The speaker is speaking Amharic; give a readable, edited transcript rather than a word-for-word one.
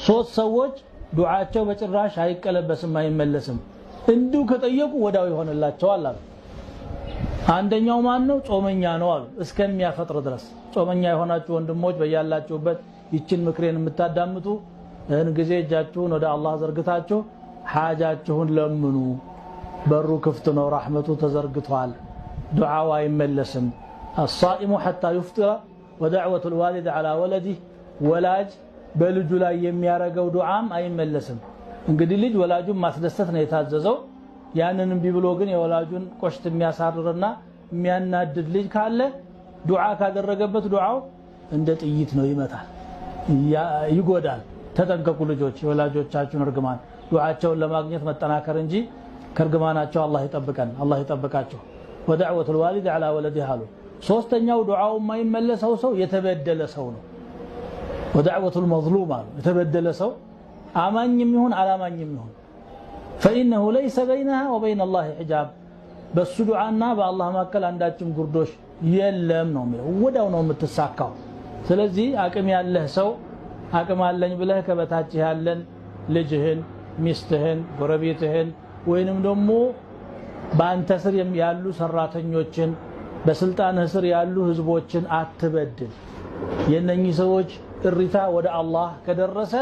ሶስት ሰዎች ዱዓቸው በጭራሽ አይቀለበስም፣ አይመለስም። እንዲሁ ከጠየቁ ወዳው ይሆንላቸዋል አሉ። አንደኛው ማን ነው? ጾመኛ ነው አሉ፣ እስከሚያፈጥር ድረስ። ጾመኛ የሆናችሁ ወንድሞች በያላችሁበት ይችን ምክሬን የምታዳምጡ ይህን ጊዜ እጃችሁን ወደ አላህ ዘርግታችሁ ሓጃችሁን ለምኑ። በሩ ክፍት ነው፣ ራሕመቱ ተዘርግቷል። ዱዓው አይመለስም። الصائم حتى يفطر ودعوة الوالد على ولده፣ ወላጅ በልጁ ላይ የሚያረገው ዱዓም አይመለስም። እንግዲህ ልጅ ወላጁን ማስደሰት ነው የታዘዘው። ያንን እምቢ ብሎ ግን የወላጁን ቆሽት የሚያሳርርና የሚያናድድ ልጅ ካለ ዱዓ ካደረገበት ዱዓው እንደ ጥይት ነው፣ ይመታል፣ ይጎዳል። ተጠንቀቁ ልጆች፣ የወላጆቻችሁን እርግማን ዱዓቸውን ለማግኘት መጠናከር እንጂ ከእርግማናቸው አላህ ይጠብቀን፣ አላህ ይጠብቃቸው። ودعوة الوالد على ولده አሉ። ሶስተኛው ዱዓው የማይመለሰው ሰው የተበደለ ሰው ነው። ودعوة المظلوم አሉ። የተበደለ ሰው አማኝም ይሁን አላማኝም ይሁን فإنه ليس بينها وبين الله حجاب፣ በሱ ዱዓና በአላህ መካከል አንዳችም ጉርዶሽ የለም ነው የሚለው። ወዲያው ነው የምትሳካው። ስለዚህ አቅም ያለህ ሰው አቅም አለኝ ብለህ ከበታችህ ያለን ልጅህን፣ ሚስትህን፣ ጎረቤትህን ወይንም ደግሞ በአንተ ስር ያሉ ሰራተኞችን፣ በስልጣንህ ስር ያሉ ህዝቦችን አትበድል። የእነኚህ ሰዎች እሪታ ወደ አላህ ከደረሰ